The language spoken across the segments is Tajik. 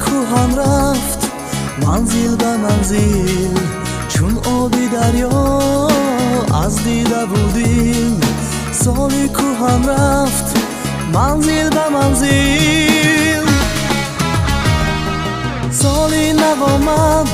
Кӯҳан рафт манзил ба манзил, чун оби дарё аз дидаву дил. Соли кӯҳан рафт манзил ба манзил. Соли нав омад,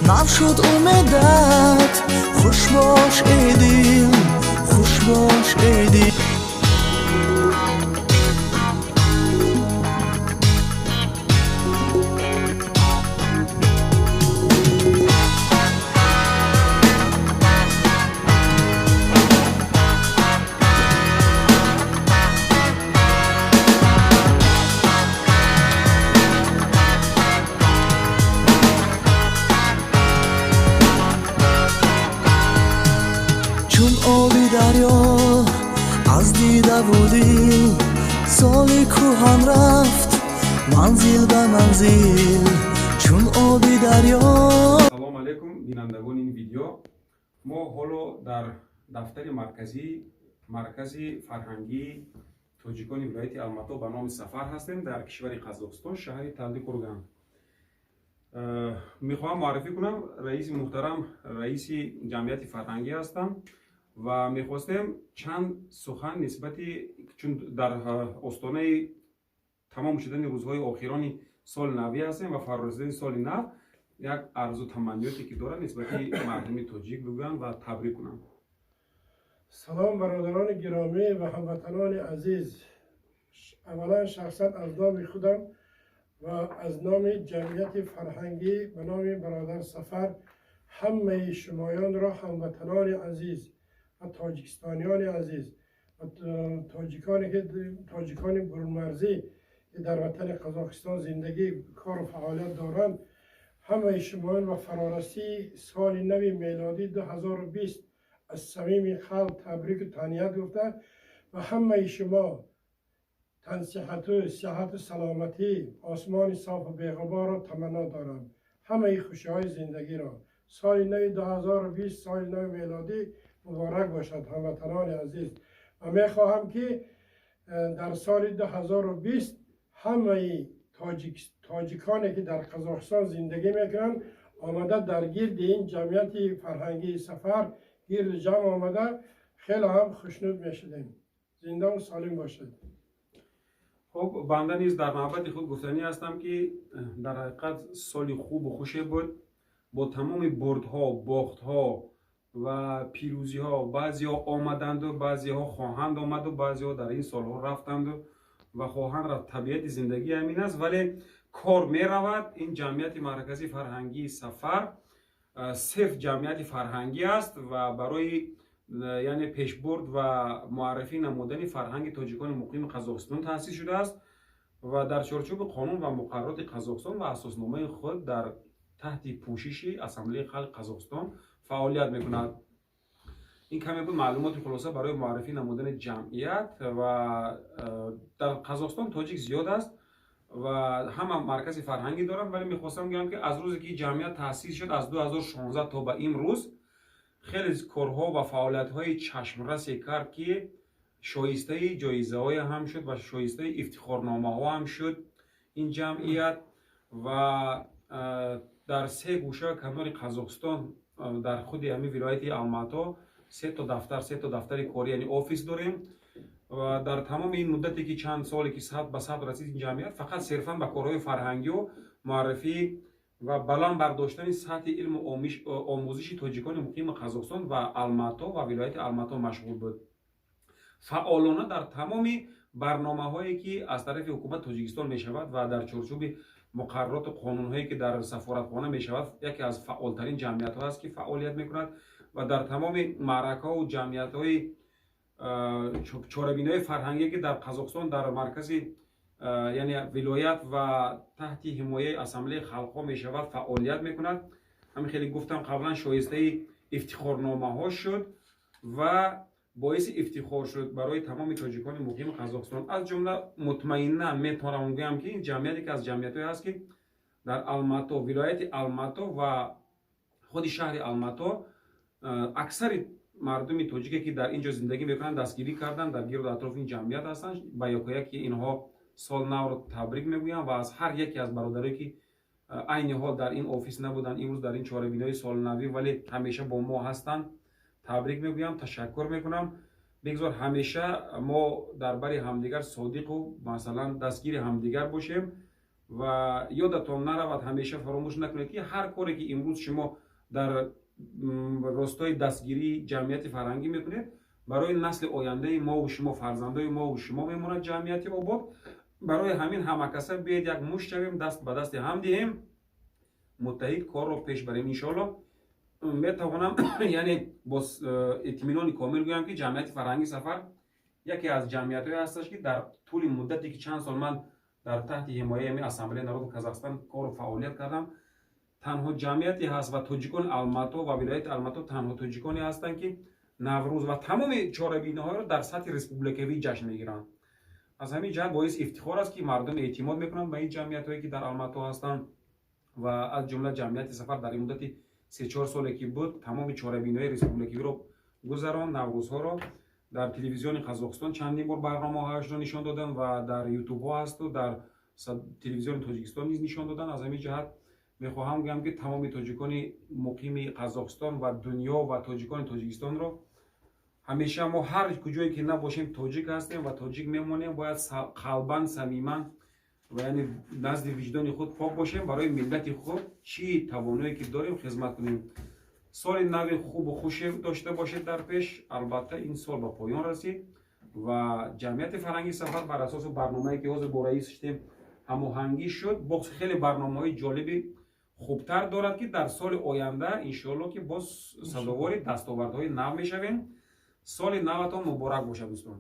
нав шуд умедат. Хуш бош, эй дил, хуш бош, эй дил. Чун оби дарё аз дидаву дил, соли кӯҳан рафт манзил ба манзил, чун оби дарё. Салом алейкум, бинандагони ин видео. Мо ҳоло дар дафтари марказии Маркази фарҳангии тоҷикони вилояти Алмато ба номи Сафар ҳастем, дар кишвари Қазоқистон, шаҳри Талдиқурган. Мехоҳам муаррифӣ кунам, раиси муҳтарам, раиси ҷамъияти фарҳангӣ ҳастам ва мехостем чанд сухан нисбати, чун дар остонаи тамом шудани рӯзҳои охирони соли навӣ ҳастем ва фарорасидани соли нав, як арзу таманниёте ки дорад, нисбати мардуми тоҷик бигӯянд ва табрик кунанд. Салом, бародарони гиромӣ ва ҳамватанони азиз. Аввалан, шахсан аз номи худам ва аз номи ҷамъияти фарҳангӣ ба номи бародар Сафар ҳамаи шумоёнро, ҳамватанони азиз ва тоҷикистониёни азиз ва тоҷиконе ки тоҷикони бурунмарзӣ, ки дар ватани Қазоқистон зиндагӣ, кору фаъолият доранд, ҳамаи шумоён ба фарорасии соли нави мелодӣ 2020 аз самими қалб табрику таҳният гуфта ва ҳамаи шумо тансиҳату сиҳату саломатӣ, осмони софу беғуборро таманно дорам, ҳамаи хушиҳои зиндагиро. Соли нави 2020, соли нави мелодӣ муборак бошад, ҳамватанони азиз. Ва мехоҳам, ки дар соли 2020 ҳамаи тоҷиконе, ки дар Қазоқистон зиндагӣ мекунанд, омада дар гирди ин ҷамъияти фарҳангии Сафар гирду ҷамъ омада, хеле ҳам хушнуд мешудем. Зиндаву солим бошед. Хуб, банда низ дар навбати худ гуфтанӣ ҳастам, ки дар ҳақиқат соли хубу хуше буд, бо тамоми бурдҳо, бохтҳо ва пирӯзиҳо. Баъзеҳо омаданду, баъзеҳо хоҳанд омаду, баъзеҳо дар ин солҳо рафтанду ва хоҳанд рафт. Табиати зиндагӣ ҳамин аст, вале кор меравад. Ин ҷамъияти марказии фарҳангии Сафар сирф ҷамъияти фарҳангӣ аст ва барои яъне пешбурд ва муаррифӣ намудани фарҳанги тоҷикони муқими Қазоқистон таъсис шудааст ва дар чорчӯби қонун ва муқаррароти Қазоқистон ва асосномаи худ дар таҳти пӯшиши Ассамблеяи халқи Қазоқистон фаъолият мекунад. Ин каме буд маълумоти хулоса барои муаррифӣ намудани ҷамъият. Ва дар Қазоқистон тоҷик зиёд аст ва ҳама маркази фарҳангӣ доранд, вале мехостам гӯям, ки аз рӯзе ки ҷамъият таъсис шуд, аз 2016 то ба имрӯз, хеле корҳо ва фаъолиятҳои чашмрасе кард, ки шоистаи ҷоизаҳое ҳам шуд ва шоистаи ифтихорномаҳо ҳам шуд ин ҷамъият. Ва дар се гӯша канори Қазоқистон, дар худи ҳамин вилояти Алмато сето дафтар, сето дафтари корӣ, яъне офис дорем. Ва дар тамоми ин муддате ки чанд соле ки ба сабт расид, ин ҷамъият фақат сирфан ба корҳои фарҳангию муаррифӣ ва баланд бардоштани сатҳи илму омӯзиши тоҷикони муқими Қазоқистон ва Алмато ва вилояти Алмато машғул буд. Фаъолона дар тамоми барномаҳое, ки аз тарафи ҳукумати Тоҷикистон мешавад ва дар чорчӯби муқаррароту қонунҳое, ки дар сафоратхона мешавад, яке аз фаъолтарин ҷамъиятҳо аст, ки фаъолият мекунад ва дар тамоми маъракаҳоу ҷамъиятҳои чорабиниҳои фарҳангие, ки дар Қазоқистон, дар маркази, яъне вилоят ва таҳти ҳимояи Ассамблеяи халқҳо мешавад, фаъолият мекунад. Ҳамин хеле гуфтам қаблан, шоистаи ифтихорномаҳо шуд ва боиси ифтихор шуд барои тамоми тоҷикони муқими Қазоқистон. Аз ҷумла мутмаинан метавонам гӯям, ки ин ҷамъият яке аз ҷамъиятҳое ҳаст, ки дар Алмато, вилояти Алмато ва худи шаҳри Алмато аксари мардуми тоҷике, ки дар ин ҷо зиндагӣ мекунанд, дастгирӣ карданд, дар гирду атрофи ин ҷамъият ҳастанд, ба якояки инҳо. Сол навро табрик мегӯям ва аз ҳар яке аз бародарое, ки айни ҳол дар ин офис набуданд, имрӯз дар ин чорабиниҳои солнавӣ, вале ҳамеша бо мо ҳастанд, табрик мегӯям, ташаккур мекунам. Бигзор ҳамеша мо дар бари ҳамдигар содиқу, масалан, дастгири ҳамдигар бошем ва ёдатон наравад, ҳамеша фаромӯш накунед, ки ҳар коре, ки имрӯз шумо дар ростои дастгирии ҷамъияти фарҳангӣ мекунед, барои насли ояндаи мову шумо, фарзандои мову шумо мемонад ҷамъияти обод. Барои ҳамин ҳамакаса биед, як мушт шавем, даст ба дасти ҳам диҳем, муттаҳид корро пеш барем. Иншоалло, метавонам, яъне бо итминони комил гӯям, ки ҷамъияти фарҳанги Сафар яке аз ҷамъиятҳое ҳасташ, ки дар тӯли муддате, ки чанд сол ман дар таҳти ҳимояи ами Ассамблеяи народи Казахстан кору фаъолият кардам, танҳо ҷамъияте ҳаст ва тоҷикони Алмато ва вилояти Алмато танҳо тоҷиконе ҳастанд, ки Наврӯз ва тамоми чорабиниҳоро дар сатҳи республикавӣ ҷашн мегиранд. Аз ҳамин ҷиҳат боиси ифтихор аст, ки мардум эътимод мекунанд ба ин ҷамъиятҳое, ки дар Алмато ҳастанд, ва аз ҷумла ҷамъияти Сафар дар ин муддати 3-4 соле, ки буд, тамоми чорабиниҳои республикавиро гузаронд. Наврӯзҳоро дар телевизиони Қазоқистон чандин бор барномаҳояшро нишон доданд ва дар ютубҳо ҳасту дар телевизиони Тоҷикистон низ нишон доданд. Аз ҳамин ҷиҳат мехоҳам гӯям, ки тамоми тоҷикони муқими Қазоқистон ва дунё ва тоҷикони Тоҷикистонро, ҳамеша мо ҳар куҷое ки набошем, тоҷик ҳастем ва тоҷик мемонем. Бояд қалбан, самиман ва яъне назди виҷдони худ пок бошем, барои миллати худ чӣ тавоное ки дорем, хизмат кунем. Соли нави хубу хуше дошта бошед дар пеш. Албатта, ин сол ба поён расид ва ҷамъияти фарҳанги Сафар бар асоси барномае, ки ҳозир бо раис шудем, ҳамоҳангӣ шуд, боз хеле барномаҳои ҷолиби хубтар дорад, ки дар соли оянда, иншоалло, ки боз сазовори дастовардҳои нав мешавем. Соли наватон муборак бошад, дӯстон.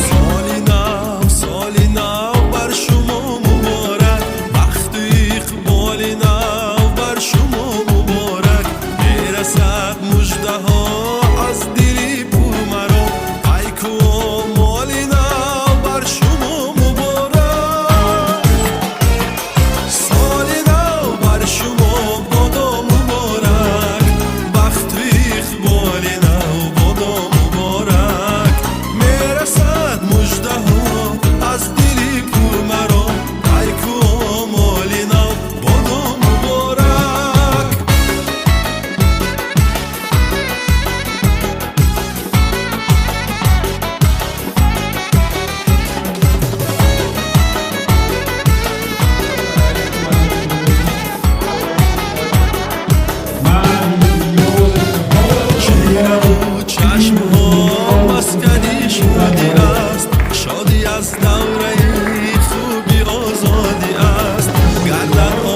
Соли нав, соли нав бар шумо муборак, бахту иқболи нав бар шумо муборак. Мерасад муждаҳо аз дили пурмаром, пайку омоли нав бар шумо муборак. Соли нав бар шумо бодо муборак, бахту иқболи нав бодо муборак. Мерасад муждаҳо аз дили пурмаром, пайку омоли нав бодо муборак. Чеҳраву чашмҳо маскани шодӣ аст, шодӣ аз давраи хуби озодӣ аст. Гардад.